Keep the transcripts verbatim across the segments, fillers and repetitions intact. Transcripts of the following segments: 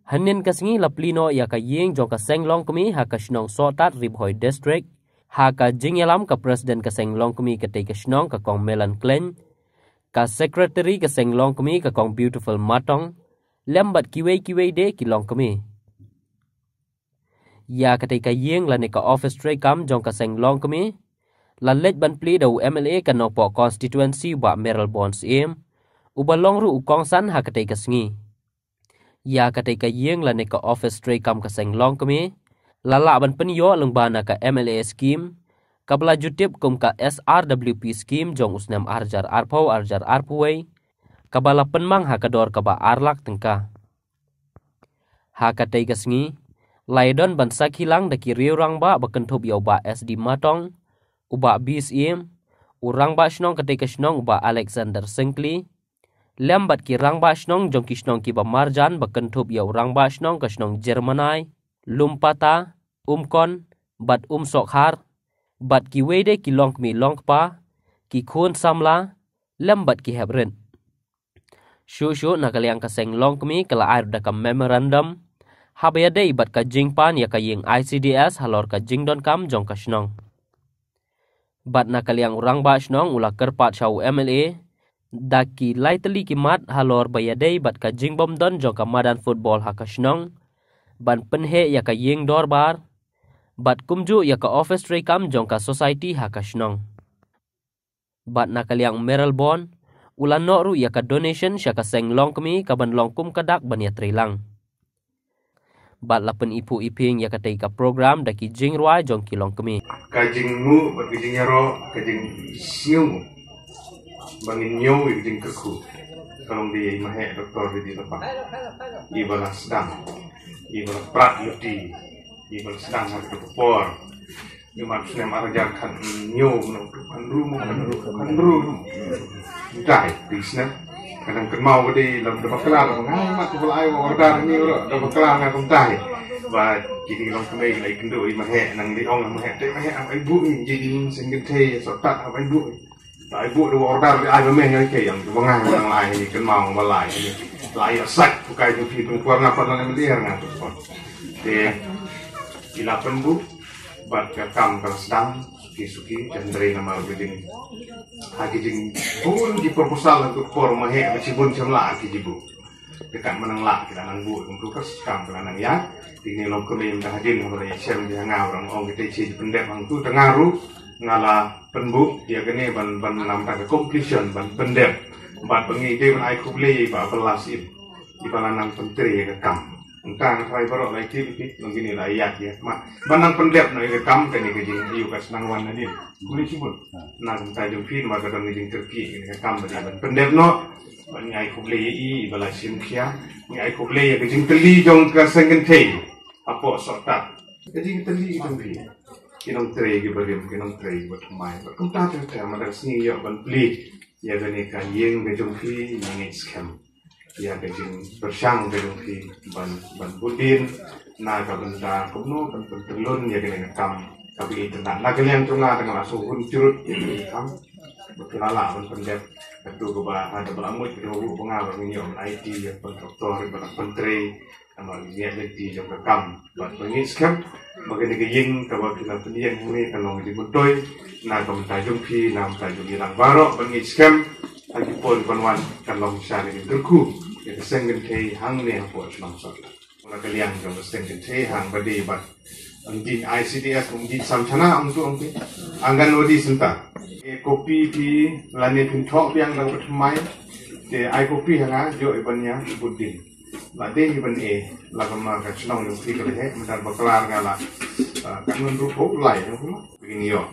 Hynnin ka sngi la plie noh ïa ka ïing jong ka seng longkmie ha ka shnong Sohtat, Ri Bhoi District, ha ka jingïalam ka President ka seng longkmie katei ka shnong, ka Kong Melan Klein, ka Secretary ka seng longkmie, ka Kong Beautiful Matong, lem bad kiwei kiwei de ki longkmie. Ïa katei ka ïing lane ka office treikam jong ka seng longkmie la leit ban plie da u M L A ka Nongpoh constituency, Bah Mayralborn Syiem, uba long ruh u kongsan ha katei ka sngi. Ïa katei ka ïing lane ka office treikam ka seng longkmie la lah ban pynïoh lyngba na ka M L A scheme, kaba la ju tip kum ka S R W P scheme jong u snem ar hajar arphew ar hajar arphew wei, kaba la pynmang ha ka dor kaba ar lak tyngka. Ha katei ka sngi la ïadon ban sakhi lang da ki riew rangbah ba kynthup ïa u Bah S D Matong, u Bah B Syiem, u rangbah shnong katei ka shnong u Bah Alexander Syngkli, lem bad ki rangbah shnong jong ki shnong kiba marjan ba kynthup ïa u rangbah shnong ka shnong Jermanai, Lumpata, Umkon bad Umsohkhar, bad kiwei de ki longkmie longkpa, ki khun samla lem bad ki hep rit. Shuh shuh na ka liang ka seng longkmie ka la ai ruh da ka memorandum haba ïadei bad ka jingpan ïa ka ïing I C D S halor ka jingdonkam jong ka shnong. Bad na ka liang u rangbah shnong u la kyrpad sha u M L A da ki lai tylli ki mat halor ba ïadei bad ka jingbym don jong ka madan football ha ka shnong, ban pynheh ïa ka ïing dorbar bad kumjuh ïa ka office treikam jong ka society ha ka shnong. Bad na ka liang u Mayralborn u la noh ruh ïa ka donation sha ka seng longkmie kaban long kum ka dak ban ïatrei lang. Bad la pyniphuh iphieng ïa katei ka program da ki jingrwai jong ki longkmie. Ka jingmut bad ka jingïaroh, ka jingsngew ba ngin ñiew ïa ka jingkyrkhu, ka long dei ïa i Maheh Doktor Ridit Lypa, iba la sdang, iba la prat luti, iba la sdang ha ka por. Ïa mar snem ar hajar khathynñiew, khathynriew, khathynriew. Dei, dei snem. Ka dang kynmaw ka dei, la da bakla, da ba ngai mat, ba la ai order ni ruh, da bakla nga kumta hi. Ba kine longkmie la ïakynduh ïa i Maheh, nang dei ong Maheh, te Maheh, hap ai buh ni, jingim seng kynthei Sohtat, hap ai buh ni. Ai buh da order, ai ba meh ïa ka ïing, da ba ngai mat, nang la ai ni, kynmaw ba la ai ni. La ai ïa sat, bukai jong phi, tang kwar nga pat la lem der nga tu pat. Te ki la pynbuh bad ka kam ka la sdang suki suki, ka hynrei namar ka jing, ha ki jingbun ki proposal ha ka por Maheh ba shibun shym la ki jingbuh. Te katba nang lah ki la nang buh, kum tu ka kam ka la nang ïaid. Te kine longkmie mynta hadien haba la ïashem ïa nga, ba nang ong kita shi pyndep hangtu, te nga ruh nga la pynbuh ïa kane ban, ban namta ka completion ban pyndep. Bad ba ngi dei ban ai khublei ïa i Bah Abdullah Syiem, iba la nang pyntrei ïa ka kam. Mynta nga tharai baroh la ïatip ïa phi, long kine la ïaid ïa ma ban nang pyndep noh ïa ka kam, kane ka jing, ïa ka sdang wan hadien. Khublei shibun na ka bynta jong phi, namar ka don ka jingkyrkieh ïa ka kam ba dei ban pyndep noh. Bad ngi ai khublei ïa i, iba la shim khia. Ngi ai khublei ïa ka jingtylli jong ka seng kynthei hapoh Sohtat. Ka jingtylli jong phi, ki nongtrei kiba rim, ki nongtrei kiba thymmai. Bad kumta ter ter, mynta ka sngi ïoh ban plie ïa kane ka ïing ka jong phi, ngi ngeit skhem ïa ka jingpyrshang ka jong phi ban, ban bud dien na ka bynta kumno ban pyntyllun ïa kane ka kam kaba itynnad. Na ka liang jong nga, te nga la sngewhun jrut ïa kane ka kam ba phi la lah ban pyndep. Katto katne ba haba la mut ka dei ba nga ba ngin ïoh ban aiti ïa ka kontraktor ba la pyntrei, namar ngi ïa lynti jong ka kam. Bad ba ngi skhem ba kane ka ïing kaba phi la pynïeng hangne kan long ka jingmyntoi na ka bynta jong phi, na ka bynta jong ngi lang baroh. Ba ngi skhem ha ki por ban wan kan long shisha ka jingkyrkhu ïa ka seng kynthei hangne hapoh shnong Sohtat. Na ka liang jong ka seng kynthei, haba dei bad ong jing I C D S, ong jing Samshana, ong tu ong phi, Anganwadi Center. E, copy phi lane phin thoh biang da ka thymmai, te ai copy ha nga, ïoh ban ïa bud dien. La dei ban e, la ka ma ka shnong jong phi ka la heh, mynta bakla nga la, ah, ka ngan ruh thoh lai jong phi ma. Phin ïoh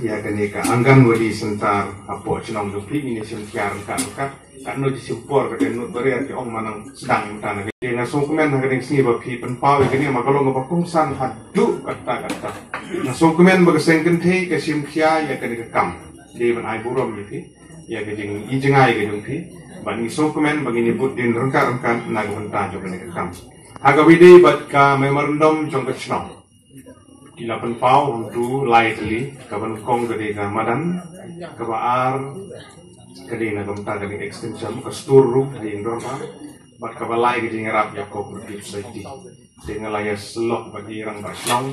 ïa kane ka Anganwadi Center hapoh shnong jong phi, ngin ïa shim khia ryngkat ryngkat. Katno ji shim por, ka dei nud baria ki ong ma nang sdang mynta na ka. Te nga sngewkmen ha kane ka sngi ba phi pynpaw ïa kane, ma ka long kaba kongsan haduh katta katta. Nga sngewkmen ba ka seng kynthei ka shim khia ïa kane ka kam. Dei ban ai burom ïa phi, ïa ka jing, i jngai ka jong phi. Bad ngi sngewkmen ba ngin ïa bud dien ryngkat ryngkat na ka bynta jong kane ka kam. Ha kaba ïadei bad ka memorandum jong ka shnong, ki la pynpaw hangtu lai tylli. Kaba nyngkong ka dei ka madan, kaba ar ka dei na ka bynta ka dei extension ka store room ha ïing dorbar, Bad kaba lai ka jingïarap ïa ka cooperative society. Te nga la ïa sylok bad i rangbah shnong.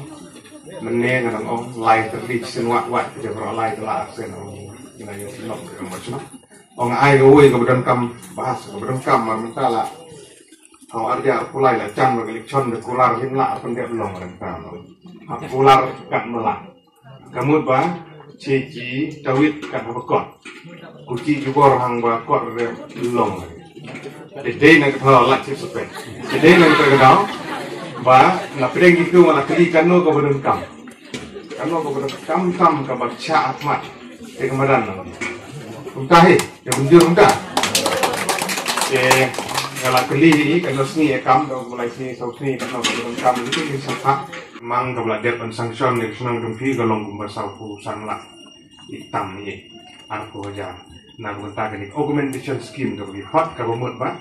Mynne nga dang ong lai tylli sien wah wah, ka jingïarap lai tylli sien ong. Nga la ïa sylok ka rangbah shnong. Ong ai kawei kaba donkam bahas, kaba donkam mar mynta la. Hau arja kulai la jan ba ka election da kular hin la pyndep long rengtam. Ha kular kat mala. Ka mut ba chi chi tawit kat ba kot. Ku chi jubor hang ba kot re long. Te dei na ka thaw la chi sepe. Te dei na ka daw ba na pdeng kitu wala kali kano kaba donkam. Kano kaba donkam tam kaba cha atmat. Te ka madan na. Kumta hi, ka bunjur kumta. Te nga la kali hi kano sngi e kam, da mulai sngi saw sngi kano kaba donkam, itu ni sangka. Mang kaba la dep ban sanction ni shnong jong phi ka long kumba saw phew san lak. Itam ni arphew hajar. Na ka bynta kani augmentation scheme kaba ki hot kaba mut ba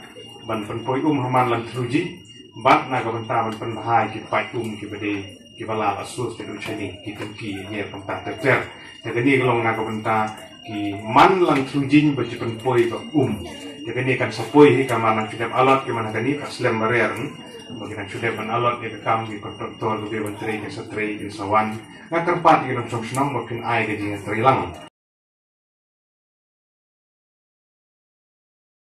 ban pynpoi um ha man Lantruji. Bad na ka bynta ban pynbha ki paip um kiba dei kiba la la sus te du chani ki tengki ni kumta ter ter. Te kani ka long na ka bynta ki man Lantruji ba ki pynpoi ka um. Te kani kan sa poi hi ka man nang shu dep allot ki man kani ka slem barer. Ba ki nang shu dep ban allot ïa ka kam ki kontraktor ki ban trei ki sa trei ki sa wan. Nga kyrpad ïa ki nongshong shnong ba phin ai ka jingtrei lang.